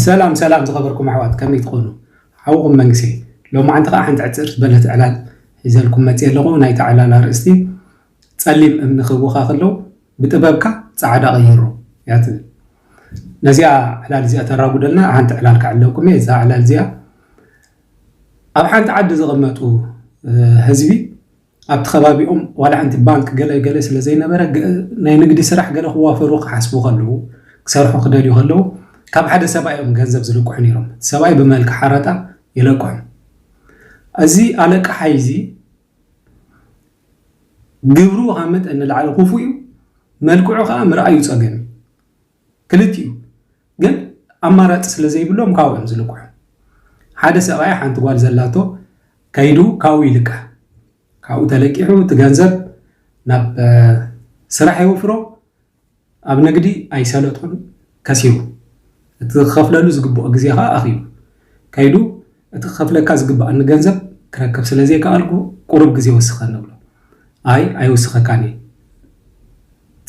ሰላም ሰላም ዝኸበርኩም ኣሕዋት፣ ከመይ ትኾኑ? ሓውኹም መንግስቴ። ሎማዓንቲ ከዓ ሓንቲ ዕፅር ዝበለት ዕላል ሒዘልኩም መፅየ ኣለኹ። ናይታ ዕላል ኣርእስቲ፣ ፀሊም እምኒ ክወኻ ከሎ ብጥበብካ ፃዕዳ ቀይሮ እያ ትብል። ነዚኣ ዕላል እዚኣ ተራጉደልና ሓንቲ ዕላል ከዕለኩም እየ። እዛ ዕላል እዚኣ፣ ኣብ ሓንቲ ዓዲ ዝቕመጡ ህዝቢ፣ ኣብቲ ከባቢኦም ዋላ ሓንቲ ባንክ ገለ ገለ ስለ ዘይነበረ፣ ናይ ንግዲ ስራሕ ገለ ክዋፈሩ ክሓስቡ ከለዉ፣ ክሰርሑ ክደልዩ ከለዉ፣ ካብ ሓደ ሰብኣይ እዮም ገንዘብ ዝልቅሑ ነይሮም። ሰብኣይ ብመልክ ሓረጣ ይለቅሑ። እዚ ኣለቃሓይ እዚ ግብሩ ካብ መጠን ንላዕሊ ክፉእ እዩ፣ መልክዑ ከዓ ምርኣዩ ፀገም እዩ። ክልቲኡ ግን ኣማራፂ ስለ ዘይብሎም ካብኡ እዮም ዝልቅሑ። ሓደ ሰብኣይ ሓንቲ ጓል ዘላቶ ከይዱ ካብኡ ይልቅሕ። ካብኡ ተለቂሑ እቲ ገንዘብ ናብ ስራሕ የውፍሮ። ኣብ ንግዲ ኣይሰለጦን፣ ከሲሩ። እቲ ክኸፍለሉ ዝግብኦ ግዜ ከዓ ኣኺሉ። ከይዱ እቲ ክኸፍለካ ዝግብኣኒ ገንዘብ ክረክብ ስለ ዘይከኣልኩ ቁሩብ ግዜ ወስኸኒ ብሎ። ኣይ ኣይውስኸካን እየ።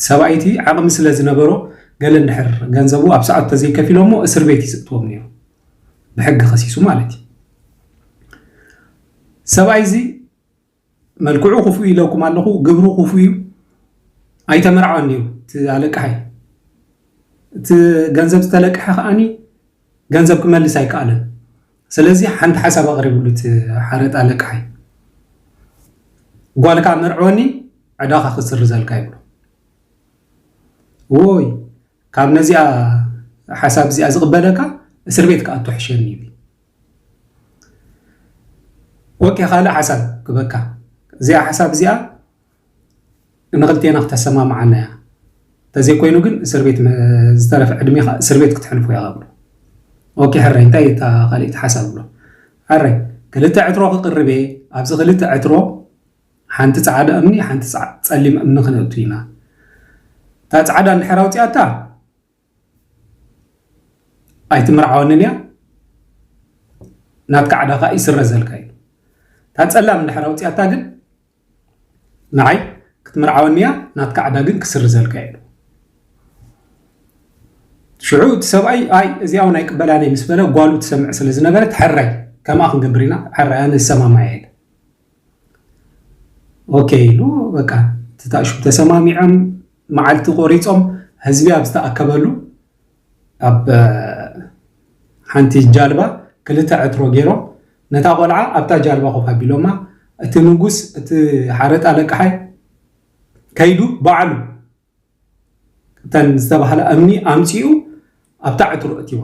ሰብኣይቲ ዓቕሚ ስለ ዝነበሮ፣ ገለ እንድሕር ገንዘቡ ኣብ ሰዓቱ ተዘይከፊሎሞ እስር ቤት እዩ ዝእትዎም ነይሩ፣ ብሕጊ ከሲሱ ማለት እዩ። ሰብኣይ እዚ መልክዑ ክፉእ ኢለኩም ኣለኹ፣ ግብሩ ክፉእ እዩ። ኣይተመርዓወን ነይሩ እቲ ኣለቃሓይ። እቲ ገንዘብ ዝተለቀሐ ከዓኒ ገንዘብ ክመልስ ኣይከኣለን። ስለዚ ሓንቲ ሓሳብ ኣቕሪብሉ እቲ ሓረጣ ኣለቃሓይ፣ ጓልካ መርዕወኒ፣ ዕዳኻ ክስርዘልካ ይብሎ። ወይ ካብ ነዚኣ ሓሳብ እዚኣ ዝቕበለካ እስር ቤት ክኣቱ ሕሸኒ ይብል። ኦኬ፣ ካልእ ሓሳብ ክበካ። እዚኣ ሓሳብ እዚኣ ንክልቴና ክተሰማምዓና እያ። እንተዘይኮይኑ ግን እስር ቤት መ-፣ ዝተረፈ ዕድሜኻ እስር ቤት ክትሕልፎ እያ ብሎ። ኦኬ፣ ሕራይ እንታይ እታ ካልእቲ ሓሳብ ብሎ? ሕራይ ክልተ ዕትሮ ክቅርብ እየ። ኣብዚ ክልተ ዕትሮ ሓንቲ ጻዕዳ እምኒ፣ ሓንቲ ጻ-፣ ጸሊም እምኒ ክነእቱ ኢና። እታ ጻዕዳ እንድሕር ኣውጺኣታ ኣይትምርዓወንን እያ፣ ናትካ ዕዳ ከዓ ይስረዘልካ እዩ። እታ ጸላም እንድሕር ኣውጺኣታ ግን ንዓይ ክትምርዓወኒ እያ፣ ናትካ ዕዳ ግን ክስርዘልካ እዩ። ሽዑ እቲ ሰብኣይ ኣይ እዚኣ እውን ኣይቅበላን እየ ምስ በለ ጓሉ ትሰምዕ ስለ ዝነበረት ሕራይ ከምኣ ክንገብር ኢና፣ ሕራይ ኣነ ዝሰማማዕ እየ ኢለ። ኦኬ ኢሉ በቃ ተታእሹ ተሰማሚዖም መዓልቲ ቆሪጾም ህዝቢ ኣብ ዝተኣከበሉ ኣብ ሓንቲ ጃልባ ክልተ ዕትሮ ገይሮም ነታ ቆልዓ ኣብታ ጃልባ ኮፍ ኣቢሎማ። እቲ ንጉስ እቲ ሓረጣ ለቃሓይ ከይዱ ባዕሉ እተን ዝተባህላ እምኒ ኣምጺኡ ኣብታ ዕትሮ እቲዋ።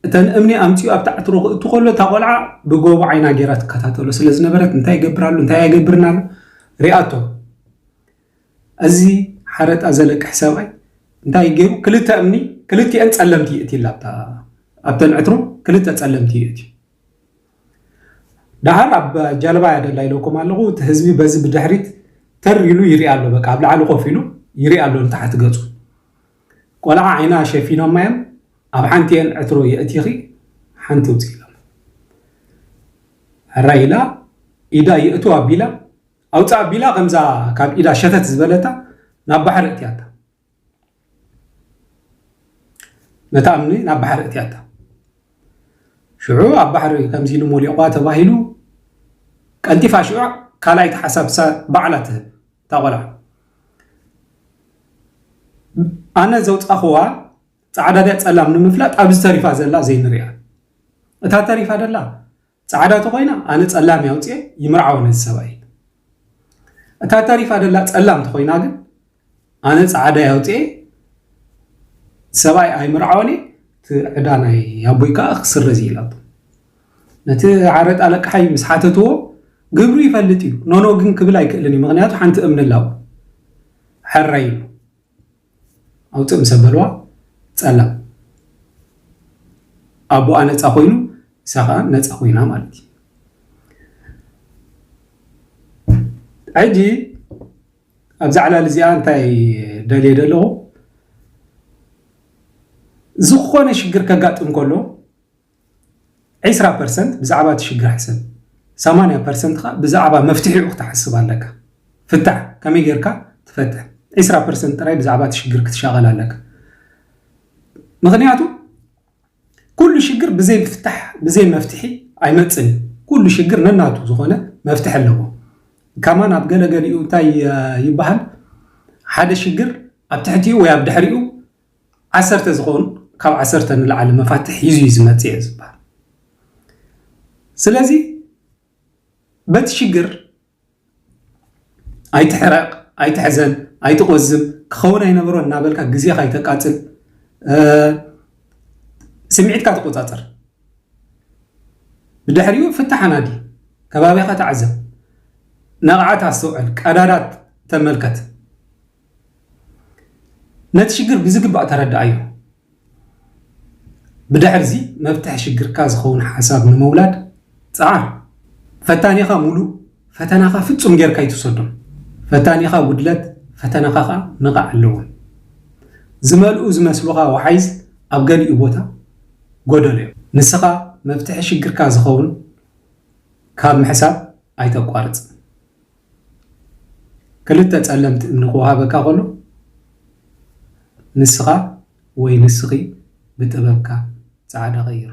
እተን እምኒ ኣምጺኡ ኣብታ ዕትሮ ክእቱ ከሎ እታ ቆልዓ ብጎቦ ዓይና ገይራ ትከታተሎ ስለ ዝነበረት እንታይ ይገብር ኣሎ እንታይ ኣይገብርን ኣሎ ሪኣቶ። እዚ ሓረጣ ዘለቅሕ ሰብኣይ እንታይ ገይሩ ክልተ እምኒ ክልቲአን ጸለምቲ ይእትይላ ኣብታ ኣብተን ዕትሮ ክልተ ጸለምቲ ይእትዩ። ደሓር ኣብ ጃልባ እያ ደላ ኢለኩም ኣለኹ። እቲ ህዝቢ በዚ ብድሕሪት ተር ኢሉ ይርኢ ኣሎ። በቃ ኣብ ላዕሊ ኮፍ ኢሉ ይርኢ ኣሎ ንታሕቲ ገጹ። ቆልዓ ዓይና ሸፊኖማ እዮም። ኣብ ሓንቲአን ዕትሮ የእቲኺ ሓንቲ ውፅእ ኢሎም። ሕራይ ኢላ ኢዳ ይእቱ ኣቢላ ኣውፃእ ኣቢላ ከምዛ ካብ ኢዳ ሸተት ዝበለታ ናብ ባሕሪ እትያታ። ነታ እምኒ ናብ ባሕሪ እትያታ። ሽዑ ኣብ ባሕሪ ከምዚ ኢሉ ሞሊቑዋ ተባሂሉ ቀልጢፋ ሽዑ ካልኣይቲ ሓሳብ ሳ ባዕላ ትህብ እታ ቆልዓ። ኣነ ዘውፃእኽዋ ፃዕዳ ድያ ፀላም ንምፍላጥ ኣብዚ ተሪፋ ዘላ ዘይንሪኣ። እታ ተሪፋ ደላ ፃዕዳ ተኾይና ኣነ ፀላም ያውፅኤ ይምርዓወ ነዚ ሰብኣይ። እታ ተሪፋ ደላ ፀላም ተኾይና ግን ኣነ ፃዕዳ ያውፅኤ ሰብኣይ ኣይምርዓወኒ እቲ ዕዳ ናይ ኣቦይ ከዓ ክስረዝ ኢላቶ። ነቲ ዓረጣ ለቅሓይ ምስ ሓተትዎ ግብሩ ይፈልጥ እዩ ኖኖ ግን ክብል ኣይክእልን እዩ ምክንያቱ ሓንቲ እምኒ ኣላው። ሕራይ ኢሉ ኣውፅእ ምስ ኣበልዋ ፀላም ኣቦኣ ነፃ ኮይኑ እሳ ከዓ ነፃ ኮይና ማለት እዩ። ሕጂ ኣብዛ ዕላል እዚኣ እንታይ ደልየ ደለኹ? ዝኾነ ሽግር ከጋጥም ከሎ ዒስራ ፐርሰንት ብዛዕባ እቲ ሽግር ሕሰብ፣ ሰማንያ ፐርሰንት ከዓ ብዛዕባ መፍትሒኡ ክትሓስብ ኣለካ። ፍታሕ ከመይ ጌርካ ትፈትሕ፣ ዒስራ ፐርሰንት ጥራይ ብዛዕባ እቲ ሽግር ክትሻቐል ኣለካ። ምኽንያቱ ኩሉ ሽግር ብዘይ ፍታሕ፣ ብዘይ መፍትሒ ኣይመጽን እዩ። ኩሉ ሽግር ነናቱ ዝኾነ መፍትሒ ኣለዎ። ከማን ኣብ ገለገሊኡ እንታይ ይበሃል? ሓደ ሽግር ኣብ ትሕቲኡ ወይ ኣብ ድሕሪኡ ዓሰርተ ዝኾኑ፣ ካብ ዓሰርተ ንላዕሊ መፋትሕ ሒዙ እዩ ዝመጽእ እዩ ዝበሃል። ስለዚ በቲ ሽግር ኣይትሕረቕ፣ ኣይትሕዘን፣ ኣይትቆዝም፣ ክኸውን ኣይነበሮን እናበልካ ግዜኻ ኣይተቃጽል። ስምዒትካ ተቆጻጸር። ብድሕሪኡ ፍታሕ ኣናዲ፣ ከባቢኻ ተዓዘብ፣ ነቕዓት ኣስተውዕል፣ ቀዳዳት ተመልከት። ነቲ ሽግር ብዝግባእ ተረድኣዮ። ብድሕርዚ መፍትሒ ሽግርካ ዝኸውን ሓሳብ ንምውላድ ጸዓር። ፈታኒኻ ሙሉእ፣ ፈተናኻ ፍጹም ጌርካ ኣይትውሰዶ። ፈታኒኻ ጉድለት፣ ፈተናኻ ኸኣ ንቓዕ ኣለዎም። ዝመልኡ ዝመስሉኻ ወሓይዝ ኣብ ገሊኡ ቦታ ጎደሎ እዮም። ንስኻ መፍትሒ ሽግርካ ዝኸውን ካብ ምሕሳብ ኣይተቋርጽ። ክልተ ጸለምቲ እምኒ ክወሃበካ ከሎ ንስኻ ወይ ንስኺ ብጥበብካ ጻዕዳ ቀይሮ።